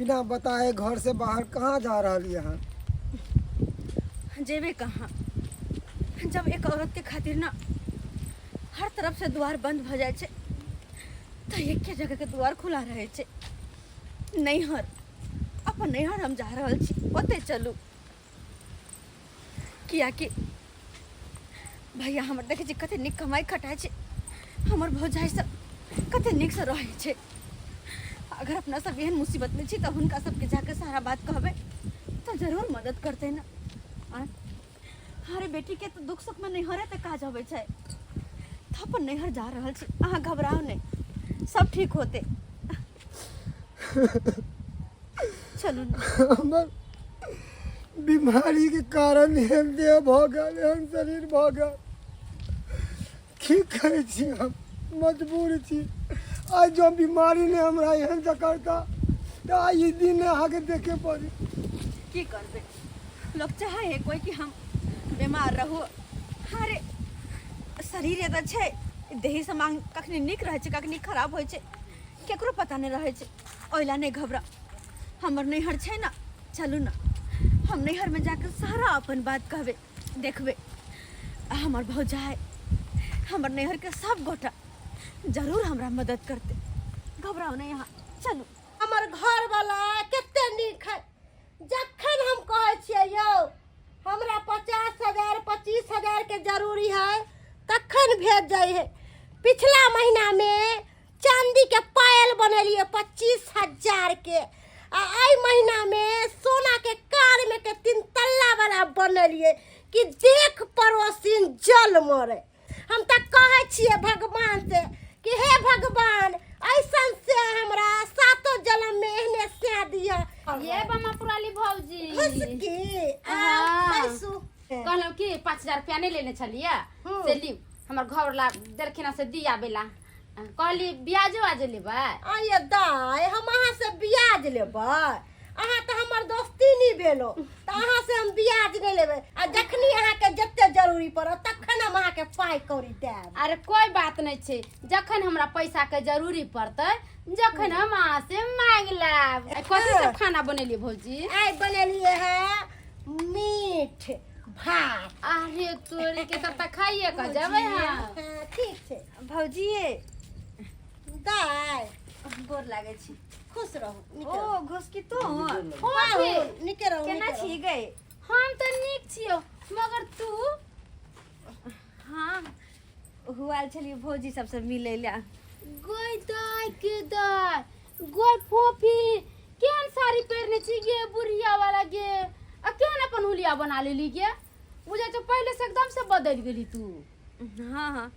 बिना बताए घर से बाहर कहाँ जा रहलियै हन? जेबे कहाँ, जब एक औरत के खातिर ना हर तरफ से द्वार बंद भ जाइ छै तऽ एके जगह के द्वार खुला रहै छै, नैहर। अपन नैहर हम जा रहल छी, ओतै चलू। कियाकि भैया हमर देखै छी कते नीक कमाइ खटाइ छै, हमर भौजाइ सब कते नीकसँ रहै छै। अगर अपना सब एहन मुसीबतमे छी तऽ हुनका सबके जाके सारा बात कहबै तऽ जरूर मदद करतै ने। आँय अरे, बेटीके तऽ दुख सुखमे नैहरे तऽ काज अबै छै, तऽ अपन नैहर जा रहल छी। अहाँ घबराउ नहि, सब ठीक होतै। चलू ने। हमर बीमारीके कारण एहन देह भऽ गेल, एहन शरीर भऽ गेल, की करै छी, हम मजबूर छी। आइ जँ बीमारी नहि हमरा एहन जकड़ता तऽ आइ ई दिन नहि अहाँके देखे पड़ी। की करबै, लोक चाहे है कोई कि हम बीमार रहू? अरे, शरीर तऽ छै, देही समांग कखनी नीक रहै छै, कखनी खराब होइ छै, केकरो पता नहि रहै छै। ओहि लए नहि घबरा, हमर नैहर छै ने, चलू ने। हम नैहरमे जाके सारा अपन बात कहबै, देखबै आ हमर भौजाइ, हमर नैहरके सब गोटा जरूर हमरा मदद करतै। घबराउ नहि अहाँ, चलू। हमर घरवला कते नीक है, जखन हम कहै छियै यौ हमरा 50,000 25,000 के जरूरी है, तखन भेज जाइ है। पिछला महीनामे चांदी के पायल बनेलिए 25,000 के, आ एहि महीना में सोना के कार में के 3 तल्ला वाला बनेलिए कि देख पड़ोसिन जल मरे। हम तऽ कहै छियै भगवान से कि हे भगवान, ऐसन से हमरा सातो जन्म में एहने से दिया। ये बमा पुराली भौजी। खुशकी। हाँ। बैसू। कहलहुँ कि 5000 रुपया नहि लेने छलियै, से ली, हमर घर वाला देलखिन हँ से दिया बेला। कहली ब्याजो आज लेबै? आये दाय, हम अहाँ से ब्याज लेबै? अहाँ तऽ हमर दोस्ती नहि भेलो तऽ अहाँ से हम ब्याज नहि लेबै, आ जखनी अहाँके जते जरूरी पड़त तखन हम अहाँके पाइ कौड़ी देब। अरे, कोई बात नहीं छै, जखन हमरा पैसा के जरूरी पड़तै जखन हम अहाँ से मांग लेब। आ कथी सब खाना बनेलियै भौजी? आइ बनेलिए है मीट भात। अरे तोरी के, तब तऽ खाइए के जेबै हम। हाँ, ठीक छै। भौजी। दाय। गोर लागै छी। खुश रहू, नीके ओ रहू। घुसकी तू? पाहुन, नीके रहू। केना नीके रहू। छी गई? हम तऽ नीक छियौ, मगर तू? हाँ, हुआल छलियै भौजी सबसँ मिलै लए। गोय दाय के दाय, गोय फोफी, केहन साड़ी पहिरने छी गे बुढ़िया वाला गे, आ केहन अपन हुलिया बना लेली गे? बुझाइ छौ पहिले से एकदम से बदलि गेली तू। हाँ हाँ,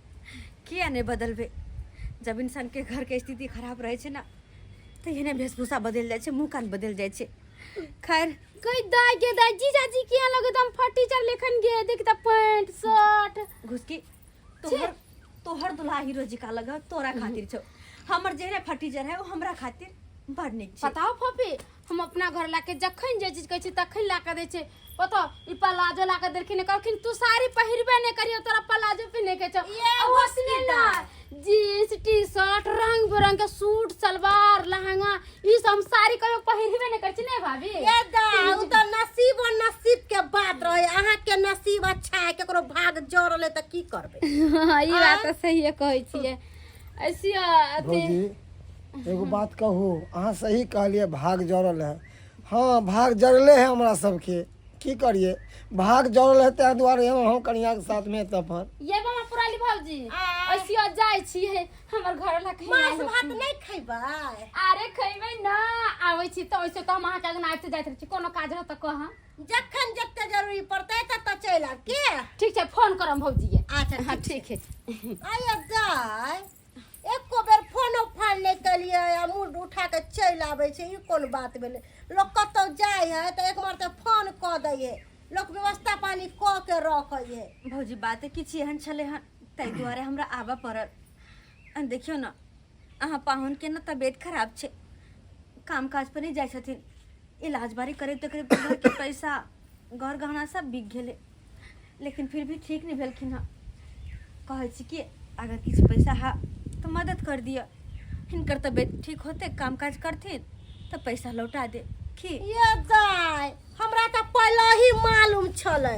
किया नहि बदलबै? जब इंसानके घरके स्थिति खराब रहै छै ने तऽ एहने वेशभूषा बदलि जाइ छै, मुँह कान बदलि जाइ छै। खैर। गई दाय गे दाय, जीजाजी किया लगे एकदम फटीचर लेखन गे? देख त पैंट शर्ट। घुसकी, तोहर तोहर दुल्हा हीरो जी का लग तोरा खातिर छौ, हमर जेहने फटीचर है ओ हमरा खातिर बड़ नीक छै। पता हो फफी, हम अपना घर लाके जखन जे चीज कहै छी तखन ला के दै छै। पता ई प्लाजो ला के देलखिन, कहलखिन तू साड़ी पहिरबे नहि करियो, तोरा प्लाजो पहिने के छौ। आ ओसने ना जींस टी शर्ट, रंग बिरंग के सूट सलवार लहंगा, ई सब हम साड़ी कहियो पहिरबे नहि करै छी ने भाभी। ए दा, उ तऽ नसीब और नसीब के बात रहे, अहाँ के नसीब अच्छा है, केकरो भाग जड़ल है तऽ की करबै? हाँ, ई बात तऽ सहिए कहै छियै। ऐसी अथी भौजी, एगो बात कहू? अहाँ सही कहलियै, भाग जड़ल है। हाँ, भाग जड़ले है हमरा सबके, की करिए, भाग जड़ल है, ताहि दुआरे हम कनिया के साथ में एतऽ पर। ये बाबा पुराली भौजी, आय। ऐसी जाइ छियै, हमर घर वाला कहीं मांस आयल भात होथिन। नहि खैबै? अरे खैबै ना, आबै छी तऽ। ओइसे तऽ हम अहाँके अंगना आबिते जाइत रहै छी, कोनो काज रहत तऽ कहब। जखन जते जरूरी पड़तै ततऽ चलि आब के। ठीक छै, फोन करम भौजी के। अच्छा। हाँ। ठीक। ठीक है। आय दाय, एको बेर फोनो फान नहि केलियै आ मूड उठा कऽ चलि आबै छै, ई कोन बात भेलै? लोक कतहु जाइ है तऽ एक मार तऽ फोन कऽ दै है, लोक व्यवस्था पानी कऽ के रखै है। भौजी, बात किछु एहन छलै हन ताहि दुआरे हमरा आबऽ पड़ल। आ देखियौ ने, अहाँ पाहुनके ने तबियत खराब छै, काम काज पर नहि जाइ छथिन, इलाज बारी करैत करैत घरके पैसा घर गहना सब बिक गेलै, लेकिन फिर भी ठीक नहि भेलखिन हँ। कहै छी कि अगर किछु पैसा है तऽ मदद कर दिअ, हिनकर तबियत ठीक होतै, काम काज करथिन तऽ तऽ पैसा लौटा देब की ये दाय हमरा तऽ पहिले ही मालूम छलै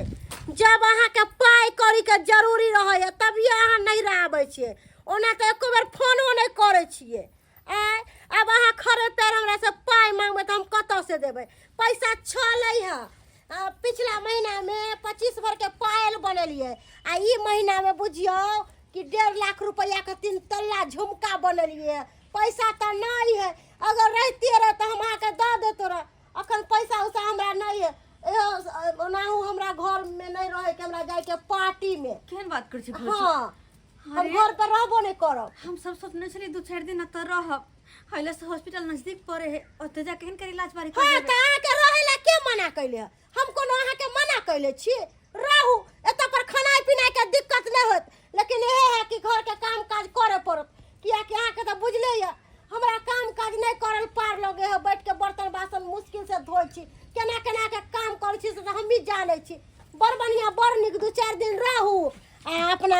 जब अहाँके पाइ कौड़ीके जरूरी रहैए तभिए अहाँ नहि आबै छियै ओना तऽ एको बेर फोनो नहि करै छियै आँय आब अहाँ खड़े पैर हमरासँ पाइ मांगबै तऽ हम कतऽसँ देबै पैसा छलै हँ पिछला महीनामे 25 भरके पायल बनेलियै आ ई महीनामे बुझियौ कि 1.5 लाख रुपैआके 3 तल्ला झुमका बनेलियै। पैसा तऽ नहि है, अगर रहितियै रह तऽ हम अहाँके दऽ देतो रह। अखन पैसा उसा हमरा नहि है। ओनाहु हमरा घरमे नहि रहैके, हमरा जाइके पार्टीमे। केहन बात करै छी भौजी? हँ, हम अरे घर पर रहबो नहि करब। हम सब सोचने छलियै 2-4 दिन एतऽ रहब, हइले से हॉस्पिटल नजदीक पड़े है, ओतऽ जा केहन कर इलाज बारी हँ, करबेबै। तऽ अहाँके रहै लए के मना कैले हँ? हम कोनो अहाँके मना कैले छी? रहू एतऽ पर, खेनाइ पिनाइके दिक्कत नहि होत, लेकिन इहे है कि घरके काम काज करे पड़त, कियाकि अहाँके तऽ बुझले यऽ हमरा काम काज नहि करल पार लगे है। बैठ के बर्तन बासन मुश्किल से धोइ छी, केना केना के काम करै छी से तऽ हमही जानै छी। बड़ बढ़िआँ, बड़ नीक, 2-4 दिन रहू आ अपना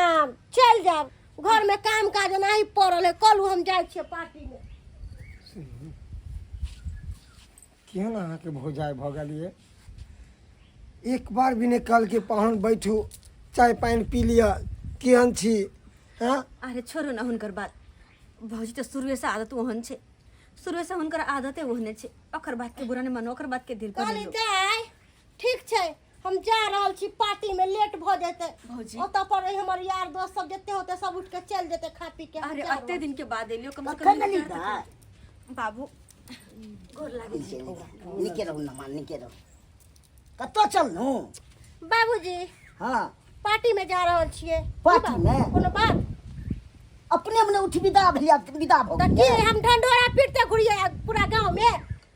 चलि जायब। घरमे काम काज एनाही पड़ल है। कलू, हम जाइ छियै पार्टीमे। केहन अहाँके भौजाइ भऽ गेलियै, एक बार भी नहि कहलकै पाहुन बैठू, चाय पानि पी लिअ, केहन छी? हँ। अरे छोड़ू ने हुनकर बात भौजी, तऽ शुरुएसँ आदत ओहन छै, शुरुएसँ हुनकर आदते ओहने छै। ओकर बातके बुरा नहि मानू, ओकर बातके दिल पर कहली नहि लियौ। दाय, ठीक छै, हम जा रहल छी पार्टीमे, लेट भऽ जेतै। भौजी। ओतऽ पर हमर यार दोस्त सब जते होतै सब उठि के चलि जेतै खा पी के। हम अरे जा अते रहल दिन के बाद एलियो, कम से कम कखन एली इंतजार तऽ दाय? करू। बाबू, गोर लागै छी। नीके रहू नमा, नीके रहू। कतऽ चललहुँ? छी। बाबूजी। हँ। पार्टी में जा रहल छियै। की पार्टीमे? बात? कोनो बात? अपने मने उठि विदा भेलिया, विदा भऽ तऽ की गेलियै। हम ढंढोरा पीटते घुरियै पूरा गाँव में?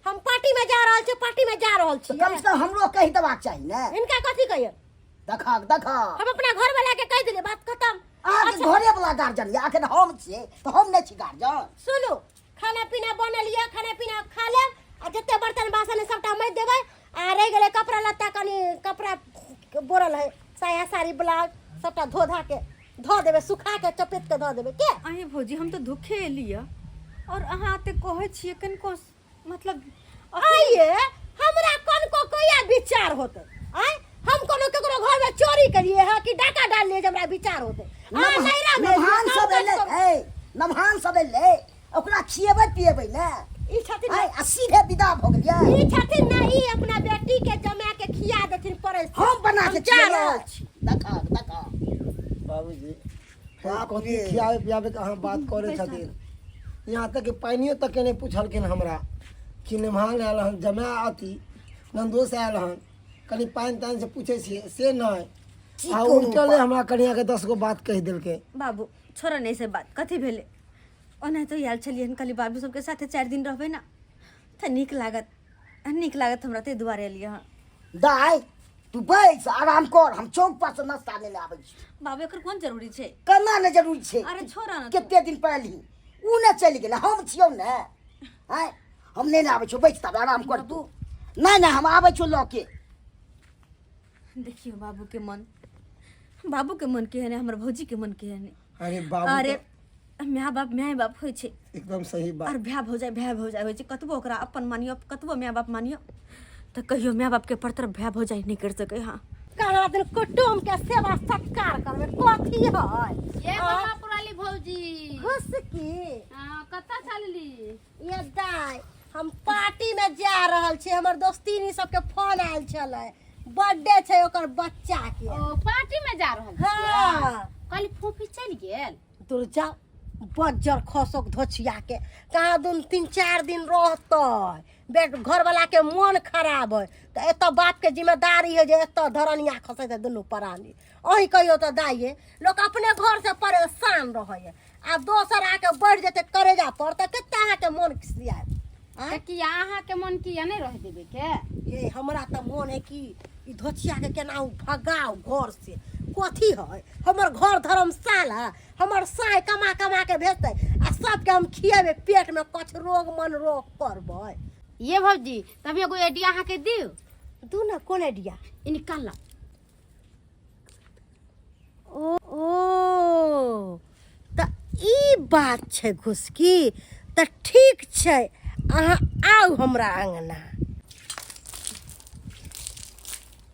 हम पार्टी में जा रहल छी, पार्टी में जा रहल तऽ छी। कम से कम हमरो कहि देबाक चाही ने। हिनका कथी कहियै? देखक देखक। हम अपना घर वाला के कहि देलियै, बात खत्म। अहाँके घरे वाला गार्जियन यऽ, अखन हम छियै तऽ हम नहि छी गार्जियन? सुनू, खाना पीना बनल यऽ, खाना पीना खा लेब आ जते बर्तन बासन है सबटा माजि देबै आ रहि गेलै कपड़ा लत्ता, कनि कपड़ा बोरल है, साया साड़ी ब्लाउज सबटा धो धा के धो देबै, सुखा के चपेट के धो देबै के। अहे भौजी, हम तऽ दुखे एलियै और अहाँ एते कहै छियै, कनिको मतलब आइए हमरा कनको कहिया विचार होतै? आय हम कोनो केकरो घर में चोरी करिए है कि डाका डालिए जे हमरा विचार होतै? अहाँ नैरा में नमहान काम सब काज एलै करू। ए नमहान सब एलै, ओकरा खिएबै पिएबै ने। ई छथिन आइ आ सीधे विदा भऽ गेलियै। ई छथिन ने, ई अपना बेटी के जमा के खिया देथिन पड़े। हम बना के हम जा खिएबै। रहल छी। देखक देखक। बाबूजी, फेर बाप कथी रे। खियाबे पियाबे के अहाँ बात करै छथिन? यहाँ तक कि पानियो तक के नहि पुछलखिन हमरा कि निम्हान आयल हन, जमाय अथी नन्दोस आयल हन, कनि पानि तानि से पूछै छियै से नहि। की आ कहू उल्टले हमरा कनियाके 10 गो बात कहि देलकै। बाबू, छोड़ो नहि से बात, कथी भेलै? ओनाहितो आयल छलियै हन, कहली बाबू सबके साथे 4 दिन रहबै ने तऽ नीक लागत, नीक लागत हमरा, ताहि दुआरे एलियै हँ। दाय, तू बैस, आराम कर, हम चौक पर से नाश्ता लेने आबै छी। बाबू, एकर कोन जरूरी छै? केना ने जरूरी छै? अरे छोड़ो ने तू। कते दिन पर एलही, उ ने चलि गेलै, हम छियौ ने। आँय, हम लेने आबै छियौ, बैस तब आराम कर तू। नहि नहि, हम आबै छियौ लऽ के। देखियौ बाबूके मन, बाबूके मन केहन है, हमर भौजीके मन केहन है। अरे बाबू। अरे माय बाप माय बाप होइ छै। एकदम सही और बात। भाय भौजाइ भाय भौजाइ होइ छै। कतबो ओकरा अपन मानियो, कतबो माय बाप मानियो, तऽ कहियो माय बापके परतर भाय भौजाइ नहि करि सकै। हँ। कहाँ दिन कुटुम के सेवा सत्कार करबै, कथी है? ये बाबा पुराली भौजी। घुसकी। हाँ, कतऽ चलली? ये दाय, हम पार्टी में जा रहल छी। हमर दोस्तीनी सबके फोन आयल छलै, बर्थडे छै ओकर बच्चा के। ओ पार्टी में जा रहल छियै? हाँ। कहली फूफी चलि गेल। दूर जाओ, बज्जर खसोक धोछिया के, कहाँ दुन 3-4 दिन रहतै। बेट घरवाला के मोन खराब है तऽ एतऽ बाप के जिम्मेदारी है जे एतऽ धरनिया खसेतै दुनू प्राणी। अहीं कहियो तऽ दाइये, लोक अपने घर से परेशान रहैए आ दोसर आके बढ़ि जेतै करेजा पर तऽ कते अहाँके मोन खिसियात? तऽ किया अहाँके मन किया नहि रह देबै के? ये हमरा तऽ मोन है कि ई धोछिया के केना भगाओ घर से। कथी है हमर घर धर्मशाला? हमर साय कमा कमा के भेजतै आ सबके हम खिएबै, पेट में कछ रोग मन रोग करबै। ये भौजी, तब एगो आइडिया अहाँके दियौ। दू ने, कोन आइडिया? ई निकाल। ओ तऽ ई बात छै घुसकी, तऽ ठीक छै। अहाँ आउ हमरा अङ्गना।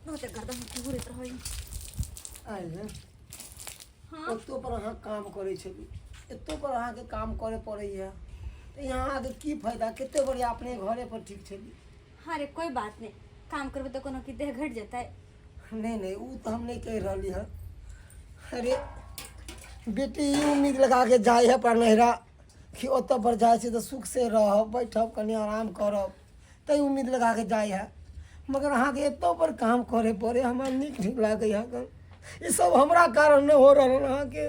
बहुते गर्दन घूरैत रहै। आयल ने ओतो पर अहाँ काम करै छली, एतो पर अहाँके काम करे पड़ैया, तऽ यहाँ आके की फायदा? कते बढ़िया अपने घरे पर ठीक छली। अरे कोई बात नहीं, काम करबै तऽ कोनो की देह घटि जेतै? नहीं नहीं, उ तऽ हम नहीं कहि रहली हँ। अरे बेटी ई उम्मीद लगा के जाइ है पर नैहरा कि ओतऽ पर जाइ छै तऽ सुख से रहब, बैठब, कनि आराम करब, तै उम्मीद लगा के जाइ है। मगर अहाँके एतो पर काम करे पड़े, हमरा नीक नहीं लागै है। ई सब हमरा कारण नहि हो रहल अहाँके।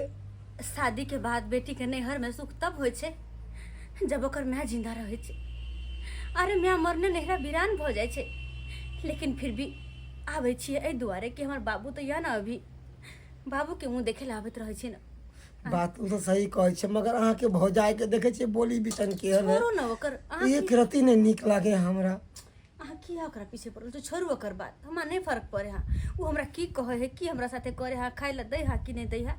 शादी के बाद बेटी के नैहर में सुख तब होइ छै जब ओकर माय जिंदा रहै छै। अरे माय मरने नैहरा वीरान भऽ जाइ छै, लेकिन फिर भी आबै छियै एहि दुआरे कि हमर बाबू तऽ यऽ ने, अभी बाबूके मुँह देखै लए आबैत रहै छै ने। बात ओ तऽ सही कहै छै, मगर अहाँके भौजाइके देखै छियै बोली बिचन केहन है। छोड़ू ने ओकर, अहाँ एक रत्ती नहि नीक लागे हमरा। अहाँ किया ओकरा पीछे पड़ल छै? छोड़ू ओकर बात, हमरा नहि फर्क पड़े है ओ हमरा की कहै है, की हमरा साथे करे है, खाय लए दै है कि नहि दै है,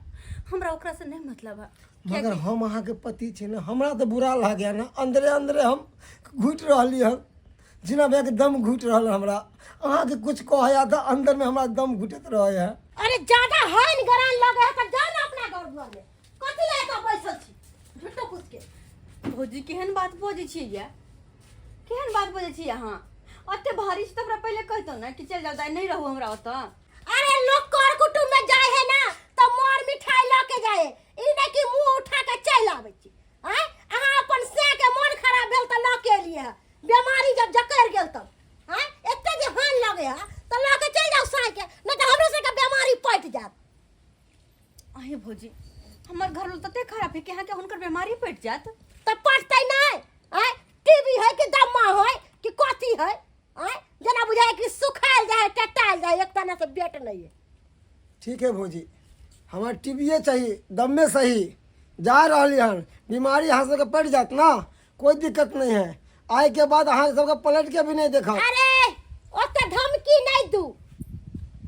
हमरा ओकरासँ नहि मतलब है। मगर हम अहाँके पति छी ने, हमरा तऽ बुरा लागैया ने, अन्दरे अन्दरे हम घुटि रहली हन, जेना भैयाके दम घुटि रहल हमरा। अहाँके कुछ कहैया तऽ अन्दरमे हमरा दम घुटैत रहै है। अरे ज्यादा हन गरान लगे है तऽ जा ना अपना घर दुआर में, कथी लए एतऽ बैसल छी झूठो फूस के? भौजी केहन बात बजै छियै ये, केहन बात बजै छियै अहाँ? ओते भारी छै तऽ हमरा पहिले कहितहुँ ने कि चलि जाउ दाइ, नहि रहू हमरा ओतऽ। अरे लोग कर कुटुम्ब में जाए है ना तो मोर मिठाई लऽ के जाए, ई नहीं कि मुंह उठा के चलि आबै छी। आँय, अहाँ अपन से के मन खराब भेल तऽ लऽ के एलियै हँ, बीमारी जब जकड़ गेल तब। आँय, एते जे हान लगे है तऽ लऽ के चलि जाउ साँय के, नहीं तऽ हमरो सबके बीमारी पटि जायत। अहे भौजी, हमर घर तते खराब है कि अहाँके हुनकर बीमारी पटि जायत? तऽ पटतै नहि। आँय, टीबी है कि दम्मा है कि कथी है? आँय, जेना बुझाय कि सुखायल जाय है, टटायल जाय है, एक तना से बेट नहीं है। ठीक है भौजी, हमरा टीवीए चाहिए, दम्मे सही जा रहली हन, बीमारी अहाँ सबके पड़ि जायत ना, कोई दिक्कत नहीं है। आय के बाद अहाँ सबके पलट के भी नहीं देखब। अरे ओते धमकी नहीं दू।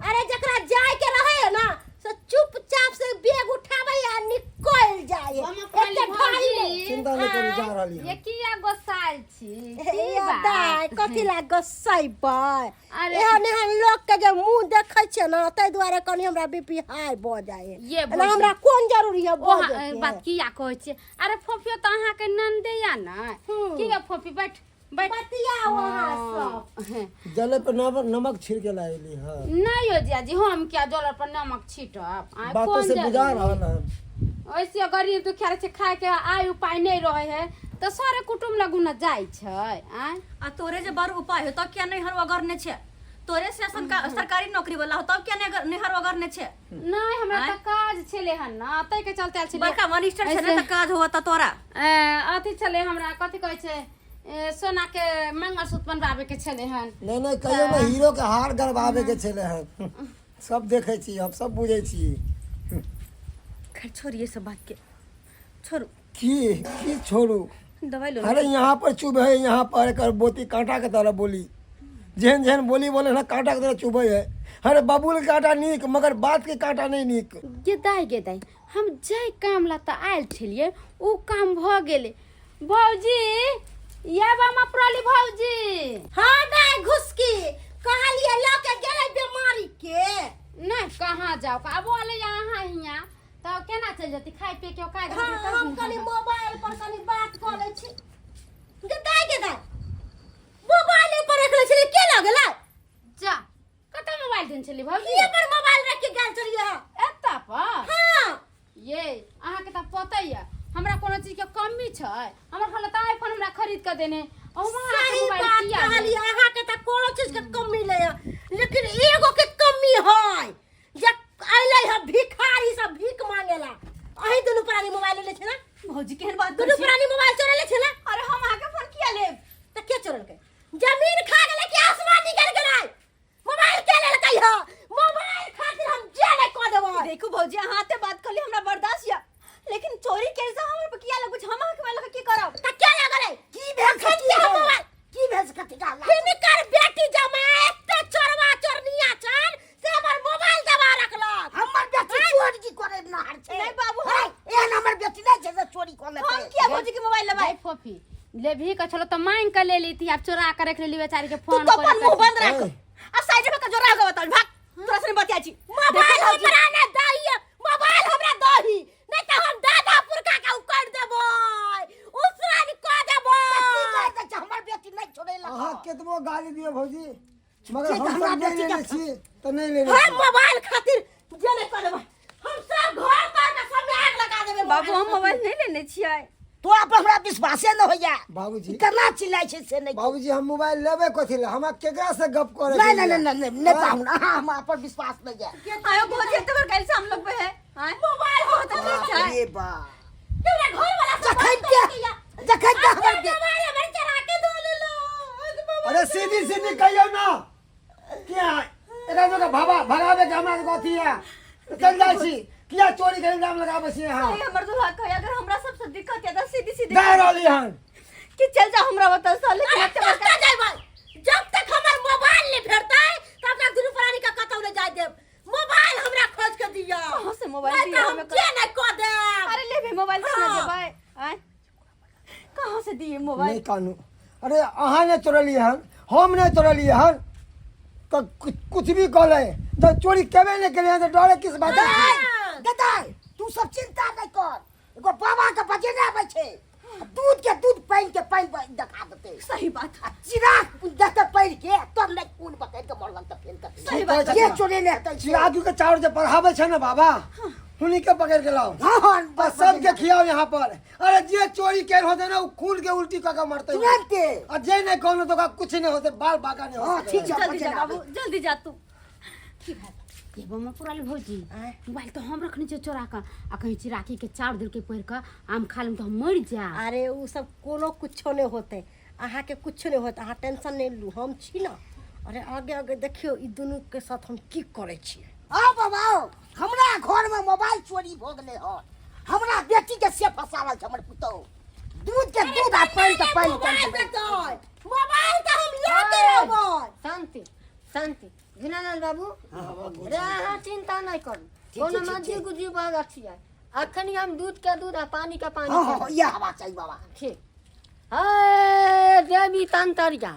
अरे जकरा जाय के रहे है ना से चुपचाप से बैग उठावे आ निकल जाए। हम अपन एते ढाई नहीं। चिंता नहीं करू, जा रहली ये हन। किया गोसाल छी? की हे बात? दाइ, कथी ला गोसैबै? अरे एहन एहन लोक के जे मुंह देखै छियै ने, ताहि दुआरे कनि हमरा बीपी हाई भऽ जाइ है। ये एना भौजी। हमरा कोन जरूरी है ओ बजै के? बात किया कहै छियै? अरे फोफियो तऽ अहाँके ननदे या ने। की गे फोफी, बैठ बैठ, बतियाउ अहाँ सब। जले पर नमक नमक छिड़ के लायली हँ। नहीं हो जिया जी, हम क्या जल पर नमक छीटब? आय बातों कोन से बुझा जरूरी? रहल हन। ऐसे गरीब दुखिया रहै छै, खाय के आय उपाय नहीं रहे है तऽ सारे कुटुम्ब लगू न जाइ छै। आय आ तोरे जे बड़ उपाय हो तब किया नैहर वगरने छै? तोरे से सरकारी नौकरी वाला हो तब किया नैहर वगरने छै? नहीं, हमरा आँय? तऽ काज छलै हन न, ताहि के चलते आयल छलियै। बड़का मिनिस्टर छै ने ऐसे- तऽ काज होत तऽ तोरा। अथी छलै, हमरा कथी कहै छै, सोना के मंगलसूत्र बनवाबे के छलै हन। नहीं नहीं, कहियो ने हीरो के हार गड़बावे के छले हन। सब देखै छी हम, सब बुझै छी। खैर छोड़िए सब बात के, छोड़ू। की की छोड़ू? दवाई लो। अरे यहाँ पर चुभ है, यहाँ पर एकर बोती कांटा के तरह बोली, जेहन जेहन बोली बोले ना कांटा के तरह चुभे है। अरे बबूल के कांटा नीक, मगर बात के कांटा नहीं नीक। गे दाइ, गे दाइ, हम जाहि काम ला तऽ आयल छलियै ओ काम भऽ गेलै। भौजी, ये बामा प्रली भौजी। हाँ दाइ घुसकी, कहलियै लऽ के गेलै बीमारी के। नहीं कहाँ जाओ, आब अलै अहाँ हियाँ तऽ केना चलि जेती? खाय पिए के औकात हाँ, हेतै तब हम ने। कनि मोबाइल पर कनि बात कऽ लै छी। गे दाइ, गे दाइ, मोबाइले पर रखले छलियै, के लऽ गेलै? जा, कतऽ मोबाइल देने छलियै भौजी? के पर मोबाइल रख के गेल छलियै? एतऽ पर? हाँ। ये अहाँके तऽ पते यऽ हमरा कोनो चीज के कमी छै? हमर घर तऽ आईफोन हमरा खरीद के देने, अहूँ अहाँके सही मोबाइल बात किया देने? कहलियै, अहाँके तऽ कोनो चीज के कमी नहि है, लेकिन एगो के कमी है जे अयलै है भिखारी सब भीख मांगेला। अहीं दुनू प्राणी मोबाइल लेले छै ना? भौजी केहन बात दुनू करै छी? प्राणी मोबाइल चोरेले छै ना? अरे हम अहाँके फोन किया लेब? तऽ के चोरलकै? जमीन खा गेलै कि आसमान निकल गेलै? मोबाइल के लेलकै ह? मोबाइल खातिर हम जे नहि कऽ देबै। देखू भौजी, अहाँ एते बात करली हमरा बर्दाश्त या, लेकिन चोरी के इल्जाम हमरा पर किया लगबै छै? हम अहाँके मोबाइल लऽ कऽ की करब? तऽ के लगलै? की भेल से अखन की के भेल? मोबाइल? की भेल से कथी कहला? हिनकर बेटी जमाय एते चोरवा चोरनिया छन से हमर मोबाइल दबा रखलक। हमर बेटी चोरी की करे नहर छै? नहीं बाबू, है, एहन हमर बेटी नहीं छै जे चोरी कऽ लेतै। हम किया भौजी के मोबाइल लेबै? दाइ फोफी, लेबे। लेबही के छलो त मांग के ले लीती आब चोरा के रख लेली बेचारी के तू फोन तो अपन मुंह बंद रख ओए। आ साइड में कजो रह बताओ भाग तोरा से नहीं बतिया छी मोबाइल हमरा ने दही मोबाइल हमरा दही नहीं तो हम दादा पुरखा के उखाड़ देबै उसरान कऽ देबै की कहै छै हमर बेटी नहि छोड़ेलक अहाँ केतबो गाली दियौ भौजी मगर ठीक, हम हमरा सब नहि बेटी लेने के- छी तऽ नहि लेने हम छी मोबाइल खातिर जे नहि कऽ देबै हम सब घर तर के सब में आग लगा देबै बाबू हम मोबाइल नहीं लेने छियै तोरा पर हमरा विश्वासे न होइया बाबूजी। ई केना चिल्लाइ छै से नहि बाबूजी हम मोबाइल लेबै कथी लए हमरा केकरा से गप करे नहि नहि नहि नहि नहि पाहुन अहाँ हमरा पर विश्वास नहि यऽ आयो भौजी एते बार काल्हि से हम लोग पे है आय मोबाइल बहुत अच्छा है अरे बा तोरा घर वाला सब जखन के जखन के हमर बे- मोबाइल हमर चढ़ा के धो लेलो अरे सीधी सीधी कहियौ ना किया एकरा सबके भावा भगावे के हमरा सबके अथी है तऽ चलि जाइ छी किया चोरी के इल्जाम लगाबै छी अहाँ अरे हमर दूल्हा कहे अगर हमरा सबसे दिक्कत है तो सीधी सीधी दे रहली हन कि चल जा हमरा बता साले अरे कतऽ जेबै जब तक हमर मोबाइल नहीं भेटतै तब तक दुनू प्राणी के कतौ नहीं जाय देब मोबाइल हमरा खोज के दिअ कहाँ से मोबाइल नहीं दिअ तऽ हम हमें? जे नहीं कऽ देब अरे ले भी मोबाइल से ना हाँ। देबै आय कहाँ से दिए मोबाइल नहि कानू अरे अहाँ नहि चोरलियै हन हम नहि चोरलियै हन तऽ कुछ भी कहलै तऽ चोरी केबे नहि केलियै हन तऽ डरे किस बात गदाइ गदाइ तू सब चिंता नहि कर एगो बाबा के बजेने आबै छै आ दूध के दूध पानि के पानि देखा देतै सही बात आ चिराग देतै पढ़ि के तब नहि खून बकरि के मरलन तऽ फेर कथी सही बात के चोरेने हेतै से? चिरागू के चाउर जे पढ़ाबै छै ने बाबा हुनी के पकड़ के लाओ हाँ हाँ बस सबके खियाओ यहाँ पर अरे जे चोरी केल होते ना उ खून के उल्टी कऽ के मरते तुरंते आ जे नहीं कहनो तो ओकरा कुछ नहीं होते बाल बाका नहीं हाँ होते ठीक छै जल्दी जा बजेने बाबू आबै। जल्दी जा तू ये बम्मा पुराल भौजी मोबाइल तो हम रखने छियै चोरा कऽ आ कहीं चिराकी के चाउर देलकै पढ़ि कऽ आम खा लेम तऽ हम मरि जायब अरे उ सब कोनो कुछो नहीं होते अहाँके कुछो नहीं होते अहाँ टेंशन नहीं लू हम छी ना अरे आगे आगे देखियौ ई दुनू के साथ हम की करै छियै आओ बाबा आओ हमरा घर में मोबाइल चोरी भऽ गेलै हन हमरा बेटी के से फसावल छै हमर पुतोहु दूध के दूध आ पानि के पानि मोबाइल करि देबै। देतै मोबाइल तऽ हम लऽ के रहबै शांति शांति दीनानाथ बाबू रे अहाँ चिंता नहि करू ठीक, कोनो ठीक, मर्जी ठीक। गुजी बात अथी है अखन हम दूध के दूध आ पानी के पानी हाँ हाँ करब। इएह हवा चाही बाबा ठीक हे देवी तंतरिया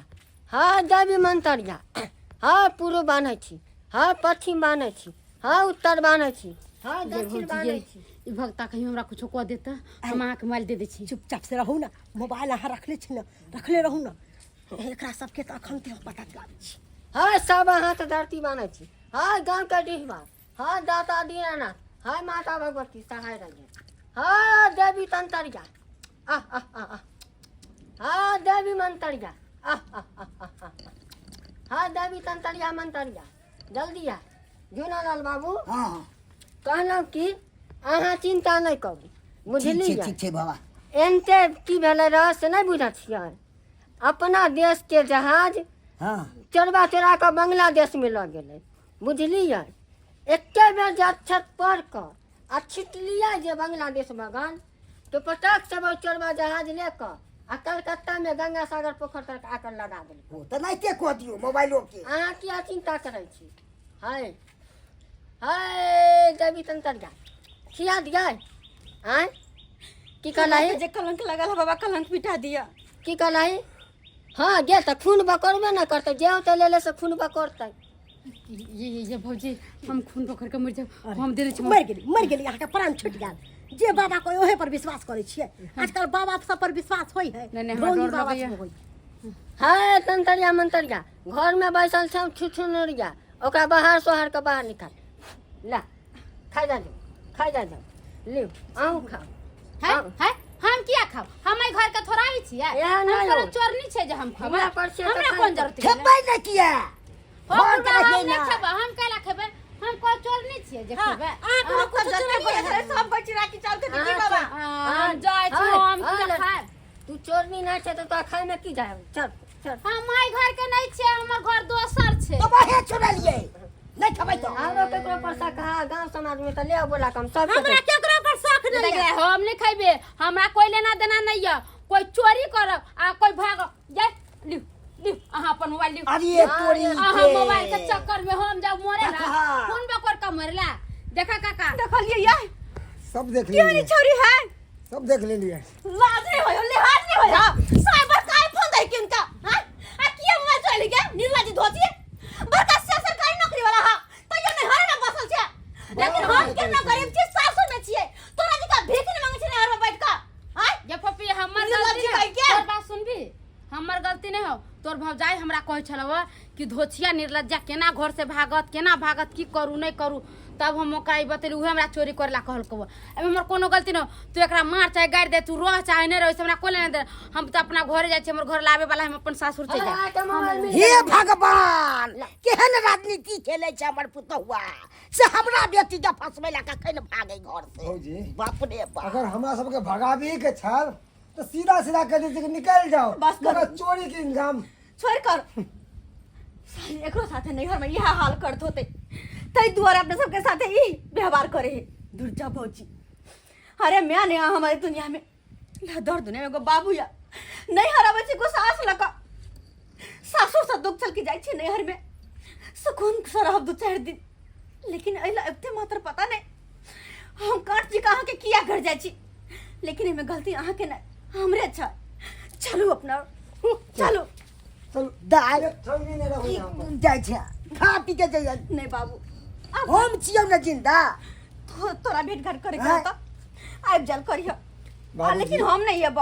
हे देवी मंतरिया हे पूर्व बान्है छी हे पश्चिम बान्है छी हे उत्तर बान्है छी हे ये दक्षिण भौजी बान्है ये छी ई भगता कहीं हमरा कुछो कऽ देता हम अहाँके मोबाइल दे दै छी चुपचाप से रहू ना मोबाइल अहाँ रखले छी ना रखले रहू ना एकरा सबके तऽ अखन ते हम पता चलाबै छी हे सब अहाँ तऽ धरती बान्है छी हे गाँवके डिहबा हे दाता दीनानाथ हे माता भगवती सहाय रहिए हे देवी तंतरिया आह आह आह आह हे देवी मंतरिया आह आह आह आह आह हे देवी तंतरिया मंतरिया जल्दी आ झूनालाल बाबू हाँ हाँ कहलहुँ कि अहाँ चिन्ता नहि करू ठीक छै बुझलियै ठीक छै बाबा एनते की भेलै रहै से नहि बुझै छियै अपना देशके जहाज हाँ चोरबा चोरा कऽ बांग्लादेशमे लऽ गेलै बुझलियै एके बेर जे अक्षत पढ़ कऽ आ छिटलियै जे बांग्लादेश बगान तऽ पटक से ओ चोरबा जहाज ले कऽ आ कलकत्तामे गंगा सागर पोखरि तक आकर लगा देलकै ओ तऽ नाहिते कऽ दियौ मोबाइलो के अहाँ किया चिन्ता करै छी हाय हाय देवी तंतरिया खिया दियै आँय की कहलही जे कलंक लगल है बाबा कलंक मिटा दिया की कहलही हँ गे तऽ खून बकरबे ने करतै जे होतै लेले से खून बकरतै ये ये ये भौजी हम खून पकड़ के मर जाब हम दे दै छी मरि गेली मरि गेली अहाँके प्राण छुटि गेल जे बाबा कोइ ओहे पर विश्वास करै छियै आजकल बाबा सब पर विश्वास होइ है नहि, नहि, हमरा ढोंगी डर बाबा लगैया। सब होइ है तंतरिया मंतरिया घरमे बैसल छौ छुछुनरिया ओकरा बाहर सोहर के बाहर निकाल ला खाइ जा जाओ खाइ जा जाओ लिउ अहूँ खाउ है है हम किया खाब हम एहि घर के थोड़ा ही छियै एहन हम नहि कोनो हो। चोरनी छै जे हम खाब हमरा पर से तऽ हमरा खाइ कोन जरूरत है खेबै नहि किया हम घर के हम रहियै नहि ना खेबै हम कैला खेबै हम कोन चोरनी छियै जे खेबै अहाँ कोनो सब जते बोले छलै सब कोइ चिराकी चाउर के की बाबा हम जाइ छी हम किया खायब तू चोरनी नहि छै तऽ तोरा खाइमे की जाय चल चल हम एहि घर के नहि छियै हमर घर दोसर छै तऽ वहे चोरेलियै नहि खेबै तऽ आरो केकरो पर शक है गांव समाज में तऽ ले बोला कम सब हमरा केकरो पर शक नहीं देख ले, हम नहीं खेबे हमरा कोई लेना देना नहीं है कोई चोरी करब आ कोई भागब जाय लिउ लिउ अहाँ अपन मोबाइल लिउ अरे तोरी अहाँ के। मोबाइल के चक्कर में हम जाऊ मरे ला देखा। फोन बकर के मरला देखा काका देखलियै ये सब देख क्यों लेलियै नहीं छोरी है सब देख लेलियै लाज नहीं होयो लिहाज नहीं होयो साहब गलती नहीं हो। तोर भौजाई हमरा कहै छलौ कि धोछिया निर्लज्जा केना घर से भागत, केना भागत, की करू नहीं करू। तब हम ओकरा ई बतेली, उहे हमरा चोरी करे ला कहलकौ। एहिमे हमर कोनो गलती नहीं हो। तू एकरा मार चाहे गारि दे, तू रह चाहे नहीं रह, ओहिसे हमरा कोई लेना देना। हम तो अपना घरे जाइ छी, हमर घर लाबे वाला हम अपन सासुर चलि जाए। हे भगवान, केहन राजनीति खेले छै हमर पुतहुआ से, हमरा बेटी के फंसबै ला कखन भागे घर से। भौजी। बाप रे बाप। अगर हमरा सबके भगाबी के छल तो सीधा सीधा कह देते कि निकल जाओ, बस करू। मगर चोरी के इंतजाम छोड़ कर साली, एकरो साथे नैहर में इएह हाल करत होते, ताहि दुआरे अपने सबके साथे ई व्यवहार करे है दुर्जा भौजी। अरे मैं नहीं हमारे दुनिया में ना दर्द दुनिया में एगो बाबू या नैहर आबै छै एगो सास लऽ कऽ, सासुर से दुख चल के जाइ छै नैहर में सुकून से रहब दू चारि दिन, लेकिन एहि ला अबिते मात्र पता नहीं हम काट जी अहाँके किया घर जाइ छी, लेकिन एहिमे गलती अहाँके नहि हमरे छै। चलू अपना चलू। चल दाइ एक क्षण भी नहीं रहू यहाँ पर। जाइ छै खा पी के जइयै। नहीं बाबू, आब हम छियौ ने जिंदा। तोरा भेंट घाट करे के हाँ। होता आबि जाल करिह, बाबूजी। लेकिन हम नहीं अयब।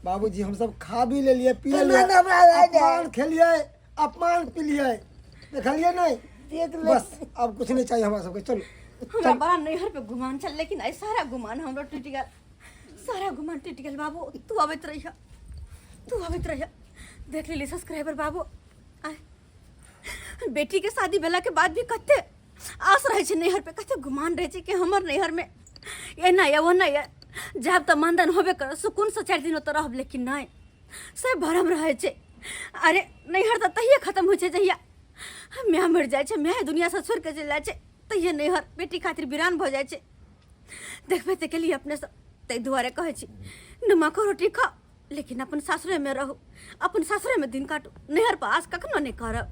बाबूजी हम सब खा भी लेलिए, पी ना, लेलिए, ना, हमरा नहीं। अपमान खेलिए, अपमान पीलिए, देखलिए नहीं, देख ले। बस अब कुछ नहीं चाहिए हमरा सबके। चलो हमरा बड़ा नैहर पे गुमान छल, लेकिन आई सारा गुमान हमरो टूटि गेल, सारा गुमान टूटि गेल। बाबू तू अबैत रहिह, तू अबैत रहिह। देख लेली सब्सक्राइबर बाबू, आय बेटी के शादी भेला के बाद भी कते आस रहै छै नैहर पे, कते गुमान रहै छै कि हमर नैहर में एना ये ओना ये, जायब तऽ मानधन होबे करत, सुकून से 4 दिन ओतऽ रहब, लेकिन नहि, से भरम रहै छै। अरे नैहर तऽ तहिये खत्म होइ छै जहिया माय मरि जाइ छै, माय दुनिया से छोड़ि कऽ चलि जाइ छै, तहिये नैहर बेटी खातिर वीरान भऽ जाइ छै। देखबै तऽ केलियै अपने सब, ताहि दुआरे कहै छी नमक रोटी खाउ, लेकिन अपन सासुरेमे रहू, अपन सासुरेमे दिन काटू, नैहर पर आस कखनो नहि करब।